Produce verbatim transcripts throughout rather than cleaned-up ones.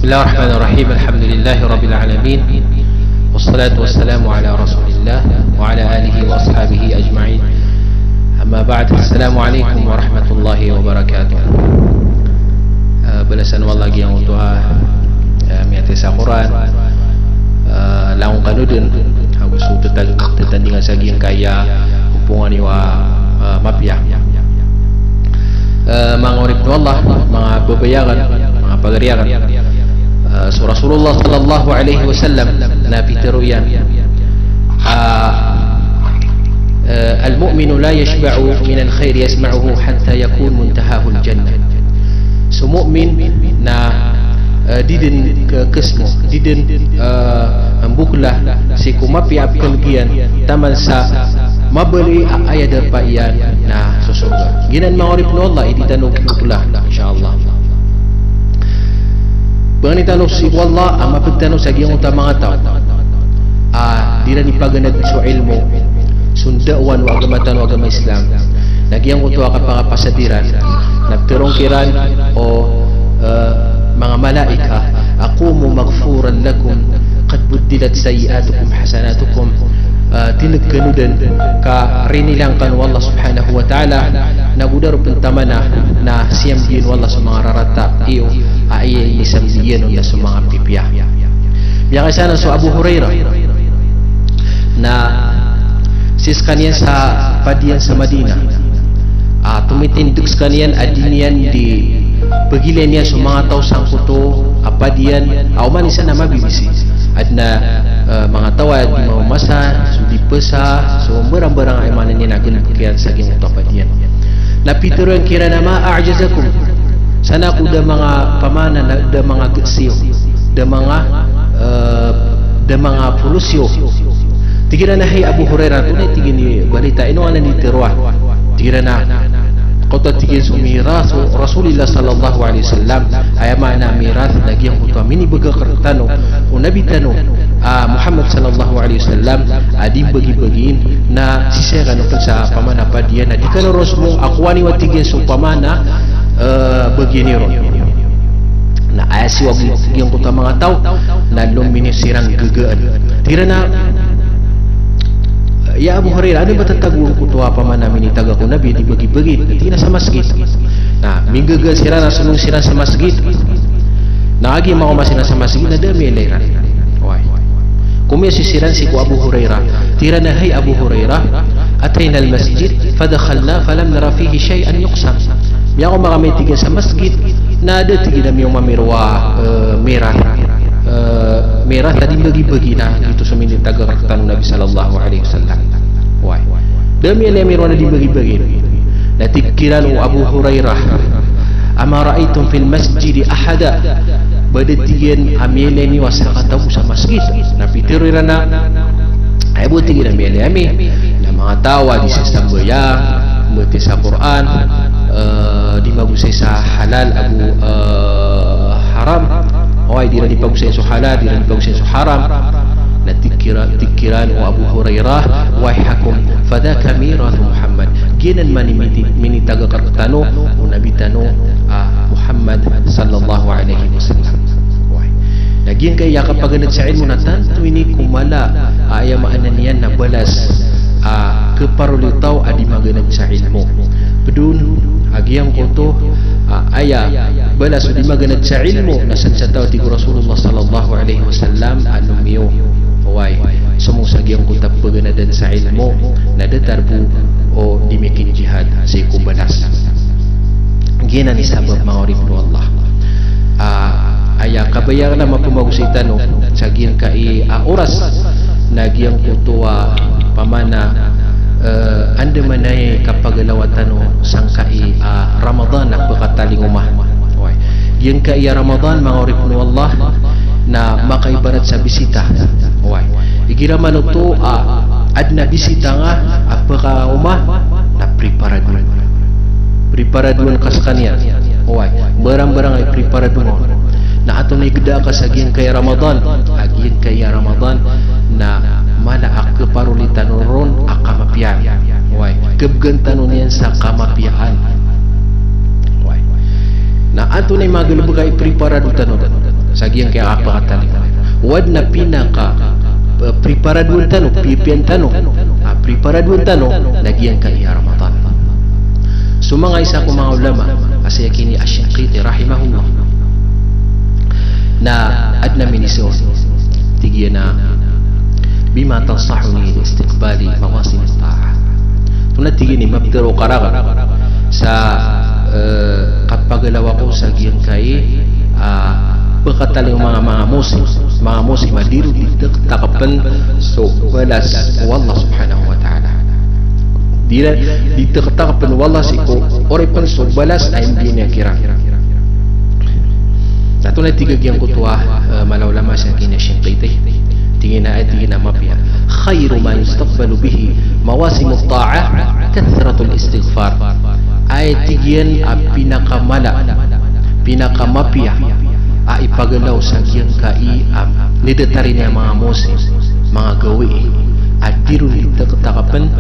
بسم الله الرحمن الرحيم. الحمد لله رب العالمين. والصلاة والسلام على رسول الله وعلى آله وأصحابه أجمعين. أما بعد. السلام عليكم ورحمة الله وبركاته. Eh, balasan o Allah giyangkoto a, eh, miyatay sa Qur'an, eh, langon kano dn, ago so tetandingan sa giyangkaya ompongan iyo a, eh, mapiya. Eh, manga oripn o Allah, manga babay akn, manga pagari akn. Eh, so Rasulullah sallallahu alaihi wasallam na pitharo iyan, ah, eh, "Al-mu'minu la yashba'u minal khairi yasma'uhu hatta yakun muntahahul jannah." So mu'min na, eh, di dn ke-, kesmo, di dn, eh, mbokla sii ko mapiya a pkhan'g iyan taman sa mabaloy a aya darpa iyan na so sorga. Giyanan manga oripn o Allah i di tano kiyokla, insha Allah. Bangni tano sii ko Allah a mapd tano sa giyangkoto a manga taw a di iran ipaganad so ilmo, so ndaowan o agama tano a agama Islam. Na giyangkoto a kapakapasad iran na ptharoon kiran o, eh, manga malaika a, "Qumu maghfuran lakum, qad buddilat sayyi'atukum hasanatukum." Eh, tindg kano dn ka rinilaan kano o Allah subhanahu wa ta'ala, na go da ron pn tamana na siyambiyan o Allah so manga rarata iyo a aya inisambi iyan on na so manga pipiya. Miyakaisa anan so Abu Hurairah na sii skaniyan sa padiyan sa Madinah. Ah, tomitindg skaniyan a di niyan di pagilay niyan so manga taw sangkoto a padiyan a oman i isa na mabibisi. Adn a, eh, manga taw a di mamamasa, so di pasa, so mbarangbarang a aya maana niyan a galbk iyan sa giyangkoto a padiyan. Na pitharo iyan kiran a, "Ma a'jazakum?" Sana ko da manga pamana na da manga gsi iyo, da manga, eh, da manga polos iyo. Tig iran a, "Hay Abu Hurairah, antonaa i tig iyan i barita, ino anan i tharoa?" Tig iran a, "Kaoto a tig iyan so mirath o Rasulillah sallallahu alaihi wasallam." Aya maana a mirath na giyangkoto a minibgay rktano o Nabi tano a Muhammad sallallahu alaihi wasallam a di mbagibagiin, na sii skano pn sa pamana padiyan a di kano ron somong a kowaa niyo a tig iyan so pamana, eh, bagian iyo ron. Na aya siyowa giyangkoto a manga taw na lominiyo siran gagaan. Tig iran a, "Ya Abu Hurairah, anda ba tatago angkoto a pamana minitagak o Nabi a di bagibagi?" Tig iyan a sa masgit. Na minggagaan siran na somong siran sa masgit. Na kagiya makaoma siran sa masgit na da a miyailay iran. Oway. Komiyosi siran sii ko Abu Hurairah. Tig iran a, "Hay Abu Hurairah, ataynal masjid fadakhalna falam nara fihi shay'an yuqsam." Miyakaoma kami, tig iyan, sa masgit na da, tig iyan, a miyaoma mi roo a, eh, mirath. Eh, mirath a di mbagibagi na giyoto so minitagak rktano o Nabi sallallahu alaihi wasallam. Oway. Da a miyailay ami roo na di mbagibagi. Na tig kiran o Abu Hurairah, "Ama ra'aytum fil masjidi ahada?" Ba da, tig iyan, a miyailay niyo a sakataw bo sa masgit? Na pitharo iran a, aya bo, tig iran, a miyailay ami na manga taw a di sasambayang, mbatis sa Qur'an, eh, di magosay sa halal ago, eh, haram. Oway, di iran di pagosayn so halal, di iran di pagosayn so haram. Na tig kira-, tig kiran o Abu Hurairah, "Wayhakum, fadhaka mirathu Muhammad." Giyanan man i miti-, minitagak rktano o Nabi tano a Muhammad sallallahu alaihi wasallam. Oway. Na giyangkaya kapaganad sa ilmo na tanto ini ko mala a aya maana niyan na balas a khaparoli o taw a di maganad sa ilmo. Pd on a giyangkoto a aya balas o di maganad sa ilmo na sadn sa taw a tig o Rasulullah sallallahu alaihi wasallam a lomiyo, oway, somong sa giyangkoto a paganadan sa ilmo na datar bo o di mikinjihad sii ko balas. Giyanan i sabap, manga oripn o Allah. Ah, aya kabaya akn a mapmagosay tano sa giyangkai a oras na giyangkoto a pamana, eh, andamanaya i kapagalawa tano sangkai a Ramadan a pkatalingoma. Oway. Giyangkai a Ramadan, manga oripn o Allah, na makaibarat sa bisita. Oway. Igira man oto a adn a bisita nga a pkaoma, na preparado. Preparadoan ka skaniyan. Oway, mbarangbarang a ipreparado ngka on. Na antonaa i gda ka sa giyangkai a Ramadan? A giyangkai a Ramadan na mala a khaparoli tano ron a kamapiyaan. Oway, khabgan tano niyan sa kamapiyaan. Oway. Na antonaa i magalbk a ipreparado tano ron? Sa giyangkai a kapakatalingoma. O adn a pinaka, eh, preparadoan tano, pipiyan tano, ah, preparadoan tano, na giyangkai a Ramadan. So manga isa ko manga ulama, a si Ash-Shinqiti rahimahullah, na adn a miniiza on, tig iyan a, "Bima tansahuni li istiqbali mawasim at-ta'ah." Antonaa, tig iyan, i maptharo ka rakn sa, eh, kapagalaw ako sa giyangkai, ah, pkhatalingoma a manga, manga mosim, manga mosim a di ron di tktakapen so balas o Allah subhanahu wa ta'ala. Di ron di tktakapen o Allah sii ko oripn so balas a imbiyai niyan kiran. Na antonaa i tig a giyangkoto a, eh, mala a ulama sa giya Shinqiti. Tig iyan a, eh, tig iyan a mapiya, "Khayru ma yustaqbalu bihi mawasim at-ta'ah kathratul istighfar." Aya, tig iyan, a pinakamala, pinakamapiya a ipagalaw sa giyangkai a, ah, nidatar ini a manga mosim, manga gawii a di ron di tktakapen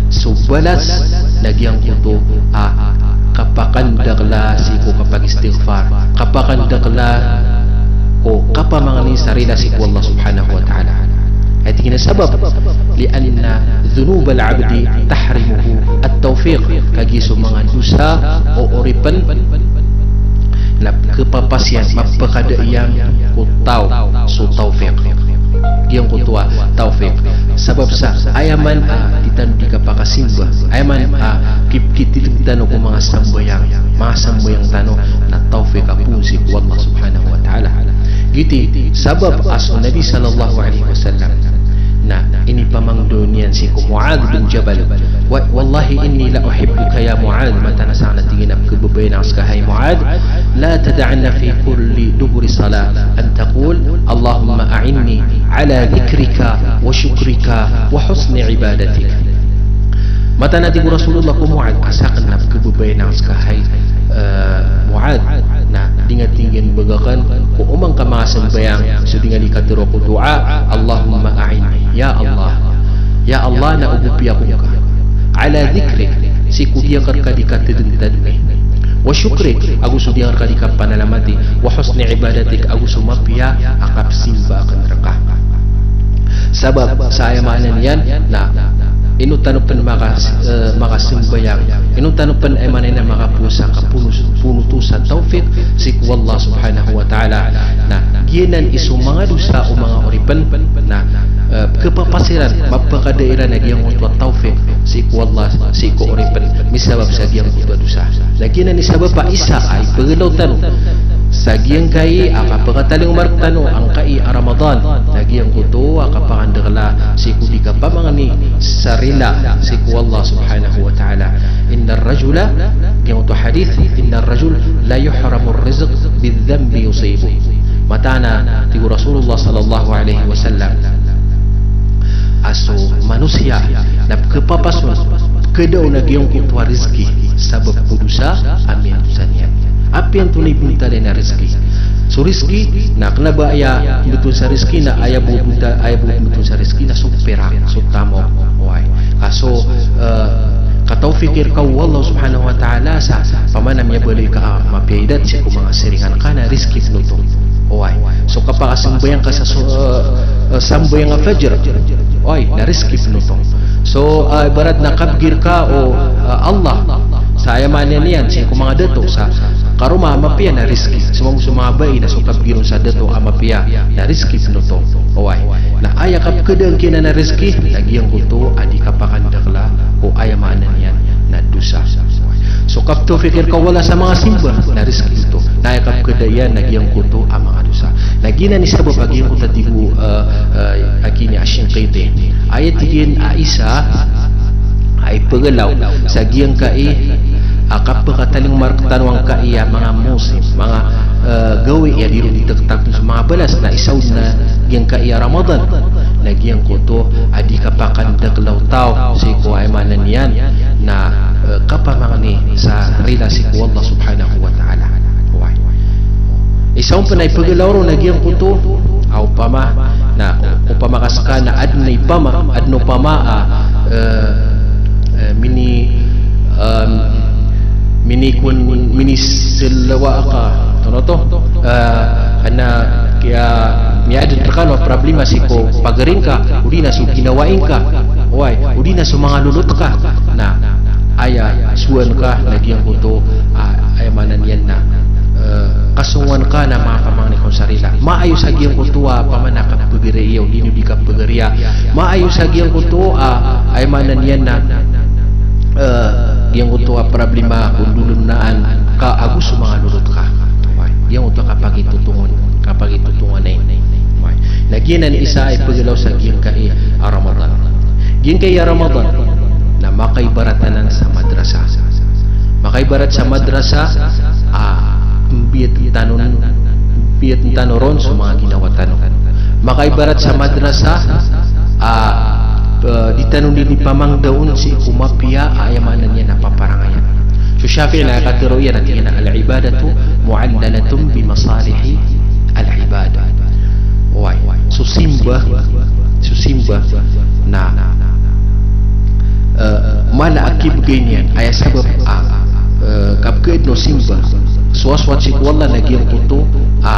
so balas, na giyangkoto a kapakandakla sii ko kapag-istighfar, kapakandakla ko kapamangni sa rila sii ko Allah subhanahu wa ta'ala. Aya tig iyan a sabap, "Li'anna dhunubal abdi tahrimuhu at-tawfiq." Kagiya so manga dosa o oripn na pkhapaspasan, mapkhada iyan ko taw so tawfiq. Giyangkoto a tawfiq. Sabap sa aya man a di tano di kapakasimba, aya man a kip-, kititho tano ko manga sambayang, manga sambayang tano na tawfiq a poon sii ko Allah subhanahu wa ta'ala. Giyoto i sabap a so Nabi sallallahu alaihi wasallam na inipamangndao niyan sii ko Muadh bin Jabal. "Wa-, wallahi inni la uhibbuka ya Muadh." Mataan a sangan a tig iyan a pkhababayaan akn ska hay Muadh. "La tada'anna fi kulli duburi salah an taqul, Allahumma a'inni ala dhikrika wa shukrika wa husni ibadatik." Mataan a tig o Rasulullah ko Muadh, a sakn na pkhababayaan akn ska hay, eh, Muadh, na di nga tig iyan bgakn ko oman ka manga sambayang so di nga di katharo ko doa, "Allahumma a'inni." Ya Allah. Ya Allah, na ogopi ako ngka. "Ala dhikrik," sii ko giyangkai a rka di katadmtadmi. "Wa shukrik," ago so giyangkai a rka di kapanalamati. "Wa husni ibadatik," ago so mapiya a kapsimba akn rka. Sabap sa aya maana niyan na ino tano pn maka-, eh, makasambayang, ino tano pn, aya maana niyan, makapowasa ka poon, poon oto sa tawfiq sii ko Allah subhanahu wa ta'ala. Na giyanan i so manga dosa o manga oripn na, eh, kapapasiran, mapkhada iran a giyangkoto a tawfiq sii ko Allah, sii ko oripn, misabap sa giyangkoto a dosa. Na giyanan i sabap a isa a ipagalaw tano sa giyangkai a kapakatalingoma rktano angkai a Ramadan, na giyangkoto a kapakandakla sii ko di kapamangni sa rila sii ko Allah subhanahu wa ta'ala. Innar rajula, giyangkoto a hadith, "Innar rajul la yuhramur rizq bidh dhanbi yusibuh." Mataan a tig o Rasulullah sallallahu alaihi wasallam a so manosiya na pkhapapas on, pkhada on a giyangkoto a rizki sabap ko dosa a miyadosa niyan. Apiya antonaa i bontal iyan a rizki. So rizki na kna ba aya mbtowan sa rizki na aya bo bontal, aya bo mbtowan sa rizki na so pirak, so tamok. Oway. Ka so, eh, katawfiq rka o Allah subhanahu wa ta'ala sa pamana miyabaloy ka a mapiya i dat sii ko manga siringan ka na rizki pn oto. Oway. So kapakasambayang ka sa so, eh, eh, sambayang a fajr. Oway, na rizki pn oto. So, eh, ibarat na kabgi rka o, eh, Allah sa aya maana niyan sii ko manga dato sa karoma a mapiya na rizki. So manga, so manga bai na so kabgi ron sa dato a mapiya na rizki pn oto. Oway. Na aya kapkhadaan kiyanan a rizki na giyangkoto a di kapakandakla ko aya maana niyan na dosa. So kaptawfiq rka o Allah sa manga simba na rizki oto. Na aya kapkhada iyan na giyangkoto a manga dosa. Na giyanan i sabap a giyangkoto a tig o, eh, eh, a giya Ash-Shinqiti. Aya tig iyan a isa a ipagalaw sa giyangkai a kapakatalingoma rktano angkai a manga mosim, manga, eh, gawii a di ron di tktakapen so manga balas na isa on na giyangkai a Ramadan. Na giyangkoto a di kapakandakla o taw sii ko aya maana niyan na, eh, kapamangni sa rila sii ko Allah subhanahu wa ta'ala. Oway. Isa on pn a ipagalaw ron na giyangkoto a opama, na opama ka ska na adn a ipama, adn a opama a, eh, eh, mini, eh, mini kon, miniselawa ka, antonaa oto? Ah, na kiya, miyaadn rkano a problema sii ko pagari ngka, odi na so ginawai ngka, oway, odi na so manga lolot ka. Na aya sowan ka na giyangkoto, ah, aya maana niyan na, eh, kasongowan ka na manga pamangni ko sa rila. Maayo sa giyangkoto a pamana kapagariya, odi na di kapagariya. Maayo sa giyangkoto a, aya maana niyan na, eh, giyangkoto a problema ko ndolonaan ka ago so manga lolot ka. Oway, giyangkoto a kapakitotongon, kapakitotongon ay. Oway. Na giyanan i isa a ipagalaw sa giyangkai a Ramadan. Giyangkai a Ramadan na makaibarat anan sa madrasa. Makaibarat sa madrasa a mbiyat tano, mbiyat tano ron so manga ginawa tano. Makaibarat sa madrasa a, eh, di tano dn ipamangdaon sii ko mapiya a aya maana niyan na paparangayan. So Shafi'i na katharo iyan a tig iyan a, "Al-ibadatu mu'allalatun bi masalihi al-ibad." Oway. So simba, so simba na, eh, mala a kibgay niyan, aya sabap a, eh, kabgay dn o simba, sowasowat sii ko Allah na giyangkoto a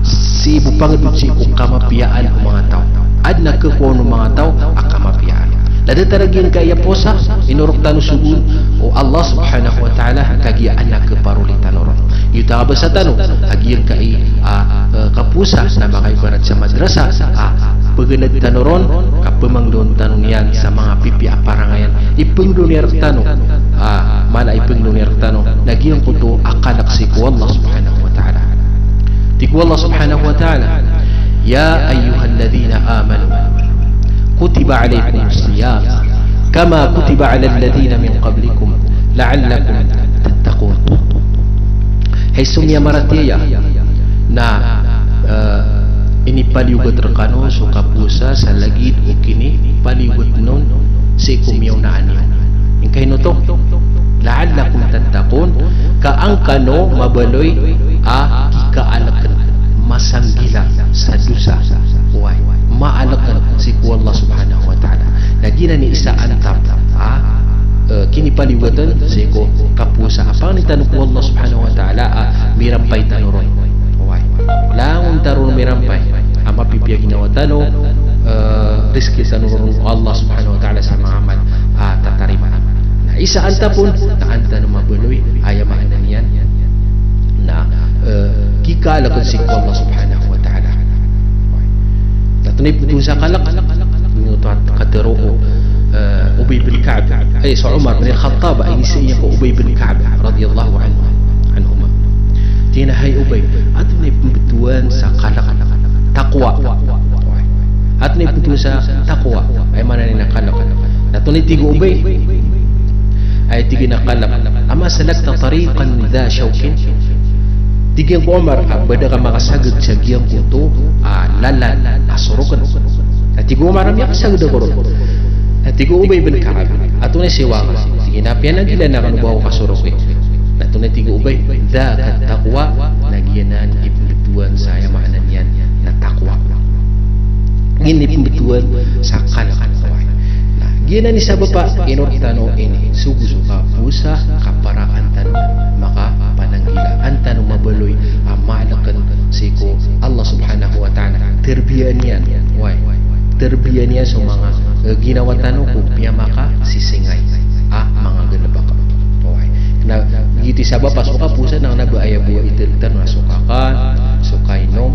sii bo pangdod sii ko kamapiyaan o manga taw. Adn a khakowa o manga taw a kamapiyaan. Na datar a giyangkai a powasa, ino rktano sogoon o Allah subhanahu wa ta'ala, kagiya adn a khaparoli tano ron. Giyoto a kabasa tano a giyangkai a, eh, kapowasa na makaibarat sa madrasa a paganadan tano ron, kapamangdaon tano niyan sa manga pipiya a parangayan. Ipangndao niyan rktano, ah, mala a ipangndao niyan rktano na giyangkoto a kalk sii ko Allah subhanahu wa ta'ala. Tig o Allah subhanahu wa ta'ala, "Ya ayyuhalladhina amanu, kutiba alaykumus siyam, kama kutiba alal ladhina min qablikum, la'allakum tattaqun." Hay so miyamaratiyaya, na, eh, inipaliyogat rkano so kapowasa sa lagid o kinipaliyogat on sii ko miyaona niyo. Ingka ino oto? La'allakum tattaqun, ka an kano mabaloy a kikaalkn, masanggila sa dosa. Oway, maalkn sii ko Allah subhanahu wa ta'ala. Na giyanan i isa a antap a, eh, kinipaliyogat sii ko kapowasa a pangnin tano ko Allah subhanahu wa ta'ala a mirampay tano ron. Oway. Langon tano ron mirampay a mapipiya a ginawa tano, eh, rizki tano ron o Allah subhanahu wa ta'ala sa manga amal a tatarimaan. Na isa a antap on na an tano mabaloy, aya maana niyan na, eh, kikaalkn sii ko Allah subhanahu wa ta'ala. Na antonaa i pmbtowan sa kalk? Ino oto a katharo o, eh, Ubay bin Ka'b, ay, so Umar bin Khattab a inizaan iyan ko Ubay bin Ka'b radiyallahu anhu, anhuma. Tig iyan a, "Hay Ubay, antonaa i pmbtowan sa kalk?" Taqwa. Antonaa i pmbtowan sa taqwa? Aya maana niyan na kalk. Na antonaa i tig o Ubay? Aya tig iyan a kalk, "Ama salakta tariqan dha shawkin?" Tig iyan ko Umar a, "Ba da ka makasagad sa giyangkoto a lalan a sorokn?" Na tig o Umar a, "Miyakasagad ako ron." Na tig o Ubay bin Ka'b a, "Antonaa i siyowa ka?" Tig iyan a, "Piyananggilaan akn o ba ako kasorok i." Na antonaa i tig o Ubay? "Dhaka taqwa." Na giyanan i pmbtowan sa, aya maana niyan na taqwa. Giyanan i pmbtowan sa kalk. Na giyanan i sabap a ino rktano inisogo so kapowasa, ka para an tano makapananggila, an tano mabaloy a maalkn sii ko Allah subhanahu wa ta'ala. Tarbiyaan iyan, oway. Tarbiyaan iyan so manga, eh, ginawa tano ko piyamakasisingay a manga galbk. Oway. Na giyoto i sabap a so kapowasa na kna ba aya bo a itd tano na so kakan, so kainom,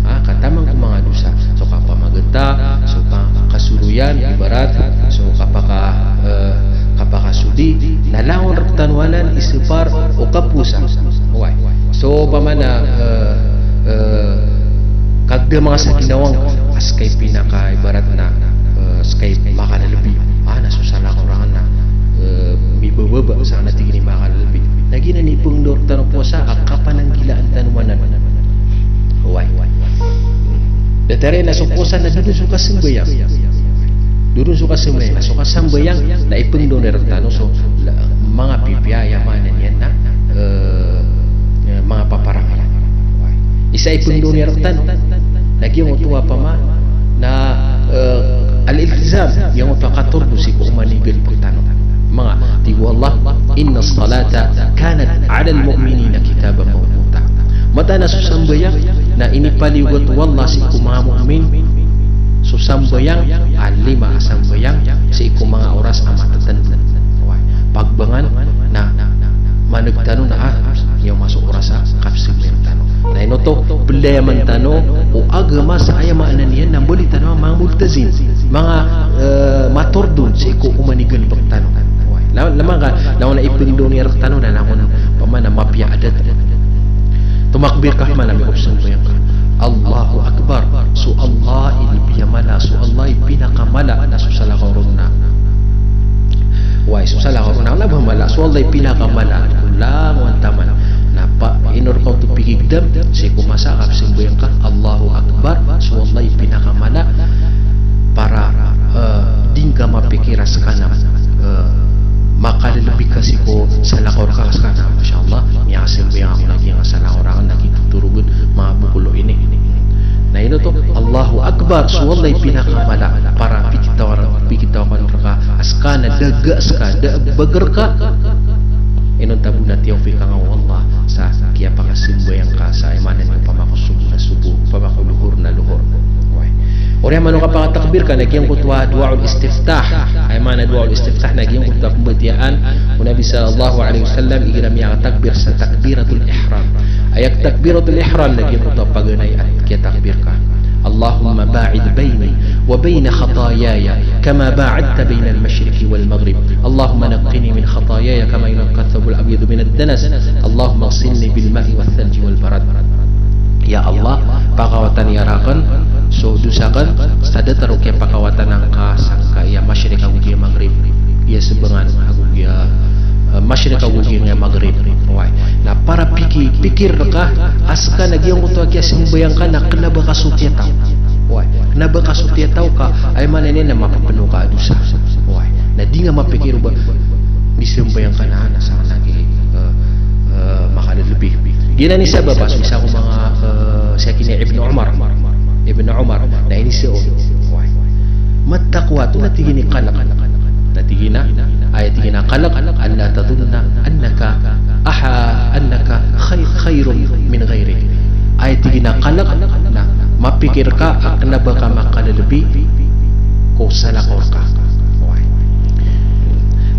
ah, ka taman ko manga dosa, so kapamaganta, so ka-, kasoloyan, ibarat so kapaka, eh, kapakasodi, na langon rktano anan i sipar o kapowasa. Oway. So opama na, eh, eh, kagdam angka sa ginawa ngka, a ska i pinaka ibarat na, eh, ska i makalalabi. Ah, na so salakaw rakn na, eh, mibababa, sa kna tig iyan i makalalabi. Na giyanan i pngndao rktano powasa a kapananggilaan tano anan. Oway. Datar iyan na so powasa na doron so kasambayang. Doron so kasambayang. Na so kasambayang na ipngndao niyan rktano so la-, manga pipiya, aya maana niyan na, eh, eh, manga paparangayan. Isa i pngndao niyan rktano na giyangkoto a opama na, eh, al-iltizam, giyangkoto a katordo sii ko oman i galbk tano. Manga tig o Allah, "Innas salata kanat alal mu'minina kitaban mawquta." Mat-, Mataan a so sambayang na inipaliyogat o Allah sii ko manga mu'min so sambayang a lima a sambayang sii ko manga oras a matatando. Oway. Pagbangan na maneg tano na, ah, niyo maso oras a kapsambayang tano. Na ino oto, pelayaman tano o agama sa aya maana niyan na mbaloy tano a manga multazim, manga, eh, matordon sii ko oman i galebek tano. Oway. La-, lamang ka, langon a ipengdoniya rektano na langon pamana mapiya a adat. Tomakbir ka pamana miyakapsambayang ka. Allahu Akbar. So Allah i lebih a mala, so Allah i pinakamala, na so salakaw ron na. Oway, so salakaw ron na, na ba mala, so Allah i pinakamala, langon taman. Na pa, ino reka oto pikigdam, sii ko masa a kapsambayang ka, Allahu Akbar, so Allah i pinakamala, para, eh, di ngka mapikir a seka na, eh, makalelebi ka sii ko salakaw reka, seka na, masha Allah, miyakasambayang ako na giyangkai a salakaw raken na gii totorogen, mabokolo ini. Na ino oto, Allahu Akbar, so Allah i pinakamala, para pikitaw-, pikitawakan reka a seka na da ga seka, da bag reka. Inonta bo na tiyawfikan ka o Allah sa kiyapakasambayang ka sa aya maana niyan pamakasobo na sobo, pamakalohor na lohor. Oway. Oriyan man o kapakatakbir ka na giyangkoto a du'aul istiftah. Aya maana du'aul istiftah na giyangkoto a pembatiyaan o Nabi sallallahu alaihi wasallam igira miyakatakbir sa takbiratul ihram. Aya takbiratul ihram na giyangkoto a paganay a kiyatakbir ka. اللهم باعد بيني وبين خطاياي كما باعدت بين المشرق والمغرب. اللهم نقني من خطاياي كما ينقى الثوب الأبيض من الدنس. اللهم اغسلني بالماء والثلج والبرد. Ya Allah, pakawatani raken so dosa aken sa datar o kiyapakawatan angka sangkai a mashriq ago giya maghrib. Iya sebangan ago giya, eh, mashriq ago giya maghrib. Oway. Na para piki-, pikir reka a seka na giyangkoto a kiyasambayang ka na kena ba ka so tiyataw. Oway. Kena ba ka so tiyataw ka, aya maana niyan na mapapeno ka a dosa. Oway. Na di nga mapikir o ba misambayang ka na, na sa lagi, eh, eh, makalelebi. Giyanan i sabap a so isa ko manga, eh, siyakin i Ibn Umar. Ibn Umar, na iniza on. Oway. ما التقوى, antonaa tig iyan i kalek. Na tig iyan a, aya tig iyan a kalek, ألا تظن أنك أح-, أنك خي-, خير من غيرك. Aya tig iyan a kalek, na mapikir ka a kena ba ka makalelebi ko salakaw reka. Oway.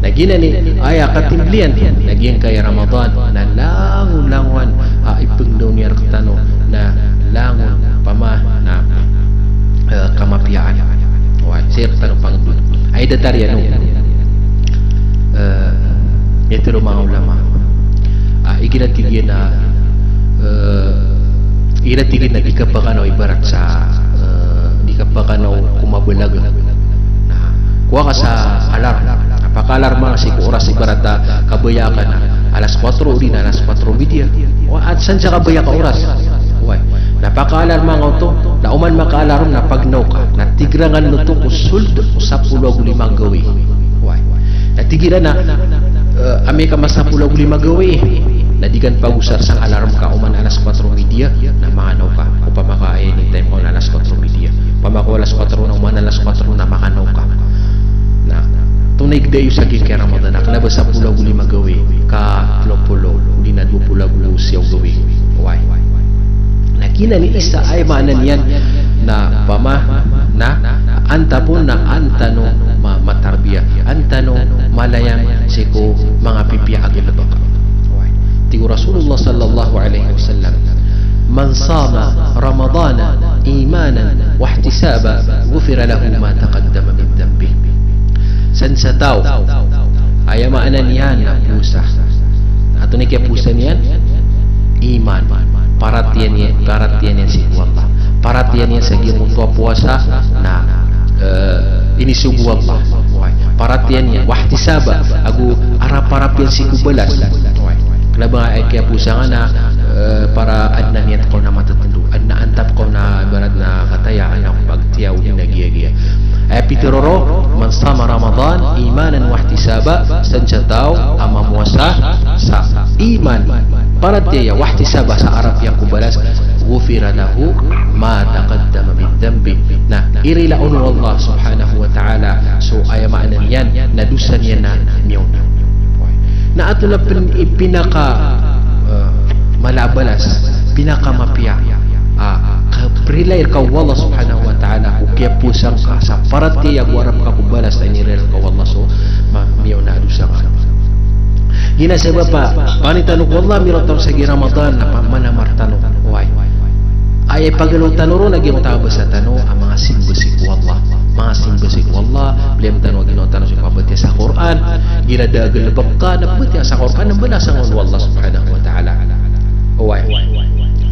Na giyanan i aya katimbl iyan, na giyangkai a Ramadan, na langolangon a ipengdaoniya rektano, na langon pama na, eh, kamapiyaan. Oway, sii rektano pangndod. Aya datar iyan o, eh, aya tero o manga ulama. Ah, igira tig iyan a, eh, igira tig iyan a di ka pakanaw ibarat sa, eh, di ka pakanaw ko mabalaga. Na kowa ka sa alarm. Na paka-alarma nga sii ko oras ibarat a kabaya ka na alas kuwatro odi na alas kuwatro mediya. O, at san sa kabaya ka oras. Oway. Na paka-alarma nga oto, na oman maka-alarm na pagnaw ka. Na tig iran oto ko sold o sapolo ago lima gawii. Oway. Na tig iran a, eh, amay ka masapolo ago lima gawii, na di ka pagosar sa alarm ka oman alas kuwatro mediya, na manganaw ka. Opama ka anytime ka on alas kuwatro mediya. Opama ka alas kuwatro na oman alas kuwatro na manganaw ka. Na tonaa i gda iyo sa giyangkai a Ramadan, na kena ba sapolo ago lima gawii, ka telo polo, odi na dowa polo ago siyaw gawii. Oway. Na giyanan i isa, aya maana niyan na pama na antapon na an tano ma-, matarbiya, an tano malayang sii ko manga pipiya a galebek. Oway. Tig o Rasulullah sallallahu alaihi wasallam, من صام رمضان إيمانا واحتسابا غفر له ما تقدم من ذنبه. San sa taw, aya maana niyan na powasa. Antonaa i kiyapowasa niyan? Iman. Paratiyaya niyan, paratiyaya niyan sii ko Allah. Paratiyaya niyan sa giyangkoto a powasa na, eh, inisogo o Allah. Oway. Paratiyaya niyan, wahtisaba, ago arap-arap iyan sii ko balas. Oway. Kena ba nga aya kiyapowasa nga na, eh, para aden a niyat ka on a matatendo. Aden a antap ka on a ibarat na kataya, aden a pagtiyaw odi na giyagiya. Aya pitero ron, من صام رمضان إيمانا واحتسابا, san sa taw a mamowasa sa iman, paratiyaya, wahtisaba, sa arap iyan ko balas, غفر له ما تقدم من ذنبه. Na irila on o Allah subhanahu wa ta'ala so aya maana niyan na dosa niyan a miyaona. Na antonaa pen-, i pinaka, eh, mala a balas pinakamapiya a kaprila rka o Allah subhanahu wa ta'ala, o kiyapowasa ngka sa paratiyaya ago arap ka ko balas a inirila rka o Allah so ma-, miyaona a dosa ngka. Giya na sabap a pangni tano ko Allah, miyaona tano sa giya Ramadan na pamanamar tano. Oway. Aya ipagaloy tano ron na giyangkoto a kabasa tano a manga simba sii ko Allah. Manga simba sii ko Allah, mliyam tano a ginawa tano sii ko kabatiya sa Qur'an, giya na da a galbk ka na batiya sa Qur'an, na balasan ka o Allah subhanahu wa ta'ala. Oway.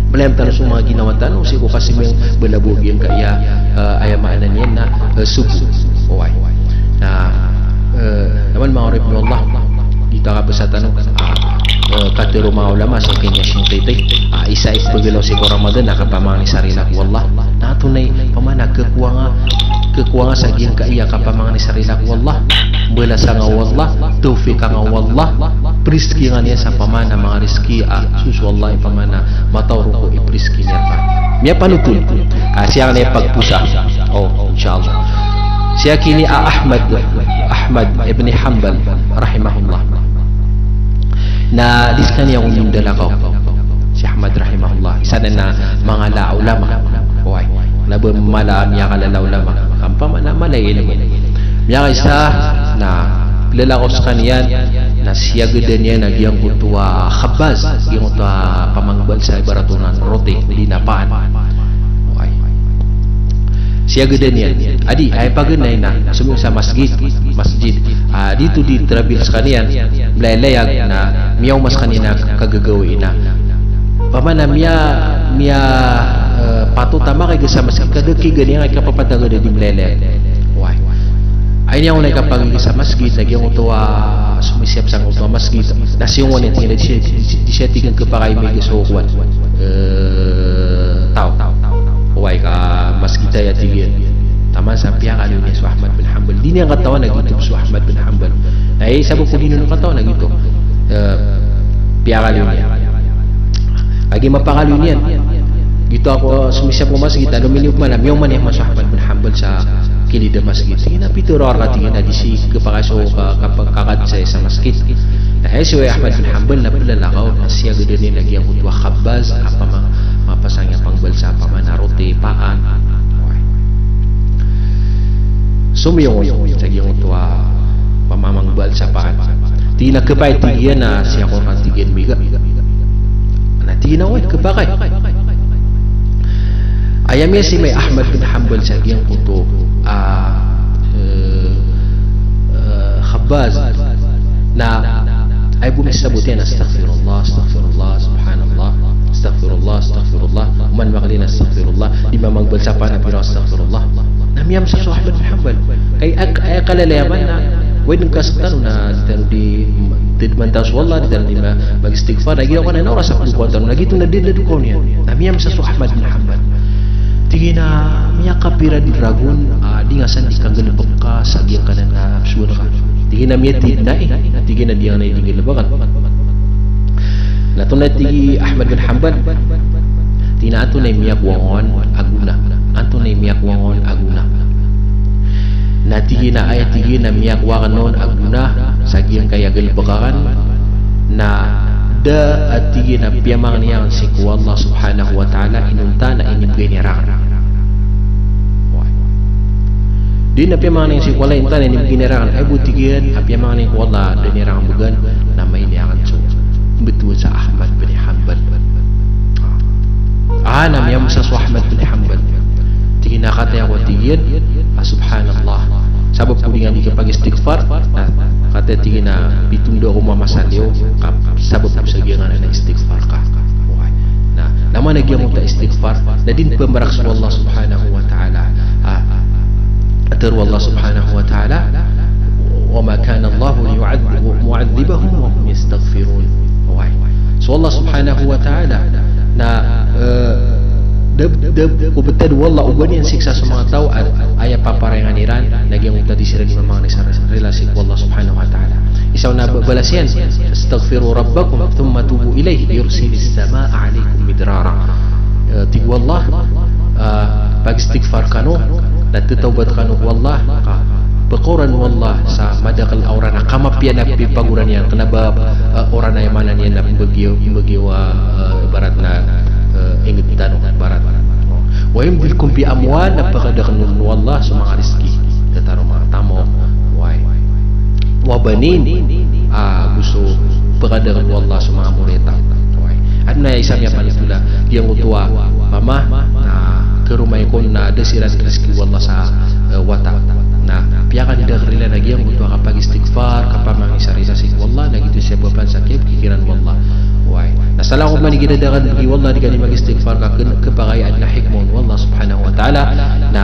Mliyam tano so manga ginawa tano sii ko kasimba, bala bo giyangkaya, eh, aya maana niyan na, eh, sobo. Oway. Na, eh, taman manga oripn o Allah, giyoto a kabasa tano, ah, eh, katharo o manga ulama, so kanya Shinqiti, ah, isa i pagaloy sii ko Ramadan na kapamangni sa rila ko Allah. Na antonaa i pamana, khakowa nga, khakowa nga sa giyangkaya kapamangni sa rila ko Allah, balasan ka o Allah, tawfiqan ka o Allah, prizkian ka niyan sa pamana manga rizki a so, so Allah i pamana mataw ron ko iprizki niyan rka. Miyapanotol. Ah, siyakini a pagposa. Oh, insha Allah. Siyakini a Ahmad, Ahmad ibn Hanbal, rahimahullah. Na di skaniyan ko mindalakaw si Ahmad rahimahullah. Isa na manga la ulama. Oway. Na ba mala a miyakalala ulama. Kampamana mala i ilmo. Miyakaisa na lalakaw skaniyan, na siyagadan iyan a giyangkoto a Khabbaz, giyangkoto a pamanggbal sa ibarat on a roti, odi na paan. Oway. Siyagadan iyan. Adi, aya paganay na, somiyong sa masgit, masjid. Ah, di oto di travel skaniyan, mlalayag na, miyaoma skaniyan a kagagawii na. Pamana miya, miya, eh, patot a makaiga sa masgit, ka da kiga niyan a kapapatagad a di mlalayag. Oway. Aya niyan on a kapakaiga sa masgit, na giyangkoto a somisiyap sangkoto a masgit. Na siyongan iyan tig iyan a di siya, di siya, di siya tig iyan khapakay miga so kowan. Eh, taw. Oway, ka masgit aya tig iyan. Taman sa piyakaloy niyan so Ahmad bin Hanbal. Di niyan katawan a giyoto so Ahmad bin Hanbal. Na aya sabap ko di niyan katawan a giyoto. Eh, piyakaloy niyan. Lagid a mapakaloy niyan. Giyoto a somisiyap ko masgit, na lominiyo pman, na miyaoma niyan man so Ahmad bin Hanbal sa kilid a masgit. Tig iyan a pitharo ako rka, tig iyan, a di sii khapakay so ka-, ka-, kakadsa sa masgit. Na aya so Ahmad bin Hanbal na plalakaw, na siyagadan iyan a giyangkoto a Khabbaz, a pama-, mapasang iyan a panggbal sa pamana roti, paan. Somiyong on sa giyangkoto a pamamanggbal sa paan. Tig iyan a khapakay, tig iyan, a sii ako rka, tig iyan, miga. Na tig iyan a oway, khapakay. Aya miyasima i Ahmad bin Hanbal sa giyangkoto a, eh, eh, Khabbaz. Na aya bo misabot iyan a astaghfirullah, astaghfirullah, subhanallah, astaghfirullah, astaghfirullah. Oman makaliyo na astaghfirullah. Di mamanggbal sa paan a pira astaghfirullah. Na miyamsa so Ahmad bin Hanbal. Kay ak-, aya kalalayaman na, oway, dn ka sktano na di tano di, di tano di man tano so Allah, di tano di ma-, mag-istighfar, na giyangkanan na oras a pdokowan tano, na giyoto na di, di dokaw niyan. Na miyamsa so Ahmad bin Hanbal. Tig iyan a miyakapira di ragon, ah, di nga san di kanggalbk ka sa giyangkanan a psowan ka. Tig iyan a miyatid na, eh. Tig iyan a di nga na di nggalbkan. Na antonaa, tig i Ahmad bin Hanbal, tig iyan a antonaa i miyakowa ngka on a gona. Antonaa i miyakowa ngka on a gona. Na tig iyan a aya, tig iyan a miyakowa akn on a gona sa giyangkaya galbk akn, na da a, tig iyan a piyamangni akn sii ko Allah subhanahu wa ta'ala inonta na inibgay niyan rakn. Di na piyamangni sii ko Allah inonta na inibgay niyan rakn. Aya bo, tig iyan, a piyamangni ko Allah, da niyan rakn bgan, na mailay akn so mbtowan sa Ahmad bin Hanbal. Ah, na miyamsa so Ahmad bin Hanbal. Tig iyan a kataya ko, tig iyan, a subhanallah. Sabap ko di nga di kapag-istighfar, na kataya, tig iyan, a pito ndao ko mamasa liyo, ka sabap ko sa giyangkanan a istighfar ka. Oway. Na, na maana giyangkoto a istighfar, na di pmbarak so Allah subhanahu wa ta'ala. Ah, tharo o Allah subhanahu wa ta'ala, "Wa ma kana Allahu liyu'adh-, mu'adhdhibahum wa hum yastaghfirun." Oway. So Allah subhanahu wa ta'ala na, eh, da, da, ko btad o Allah o ba niyan siksa so manga taw a aya paparayangan iran na giyangkoto a di siran di mamangni sa rila sii ko Allah subhanahu wa ta'ala. Isa on a ba-, balas iyan, "Istaghfiru rabbakum thumma tubu ilayhi yursilis samaa alaykum midrara." Eh, tig o Allah, eh, pag-istighfar kano, na tatawbat kano ko Allah, ka pkaoran o Allah sa madakl a oran a kamapiya na pipagoran iyan, kna ba, eh, oran a aya maana niyan na pmbagio, pmbagio a, eh, ibarat na, eh, ingd tano, barat. Wa yumdidkum bi amwal, na pakadakn o Allah so manga rizki. Tano manga tamok, oway. Wa banin, ah, go so pakadakn o Allah so manga moriyataw. Oway. Adn a isa a miyapanotol a giyangkoto a mama, na karoma iyan kon na da siran rizki o Allah sa, eh, wata. Na piyakandakl iran a giyangkoto a kapag-istighfar, kapamangni sa rila sii ko Allah, na giyoto i sabapan sa kiyapkikiran o Allah. Oway. Na salakaw man i kidadakan bgi o Allah, di kani mag-istighfar ka kn-, khapakay a adn a hikmah o Allah subhanahu wa ta'ala, na,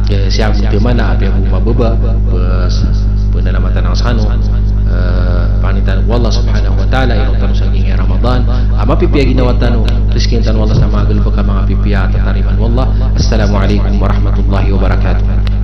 eh, siyamp tmana a piyago mababa, bs, pnanamatan ang skano, eh, pangnin tano o Allah subhanahu wa ta'ala, ino tano sa giyangkai a Ramadan a mapipiya a ginawa tano, rizkin tano o Allah sa manga galbk a manga pipiya a tatarimaan o Allah. Assalamu alaikum warahmatullahi wabarakatuh.